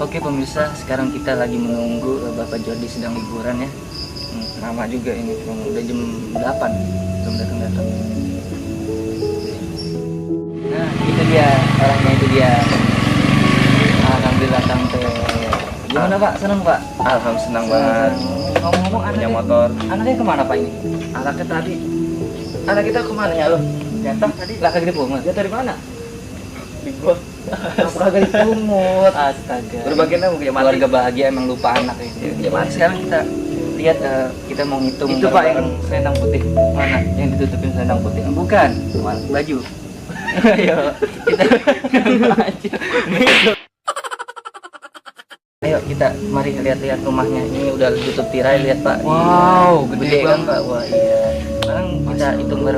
Oke pemirsa, sekarang kita lagi menunggu Bapak Jordi sedang liburan ya. Lama juga ini, udah jam 8 belum datang-datang. Nah itu dia, orangnya itu dia. Alhamdulillah sampai. Gimana Pak, senang Pak? Alhamdulillah senang banget. Ngomong-ngomong Punya anaknya, motor. anaknya kemana Pak ini? Anaknya tadi. Anak kita kemana ya lo? Jatuh tadi. Lah kagak dipungut. Dia dari mana? Di gua. Kagak dipungut. Astaga. Berbagian mau punya mati. Keluarga bahagia emang lupa anak ini. Punya mati. Sekarang kita lihat kita mau ngitung Itu, Pak, yang selendang putih. Mana? Yang ditutupin selendang putih. Bukan, baju. Ayo, kita baju. Ayo kita mari lihat-lihat rumahnya. Ini udah ditutup tirai, lihat Pak. Wow, Iya, gede kan banget. Pak. Wah, iya. Sekarang kita hitung bareng.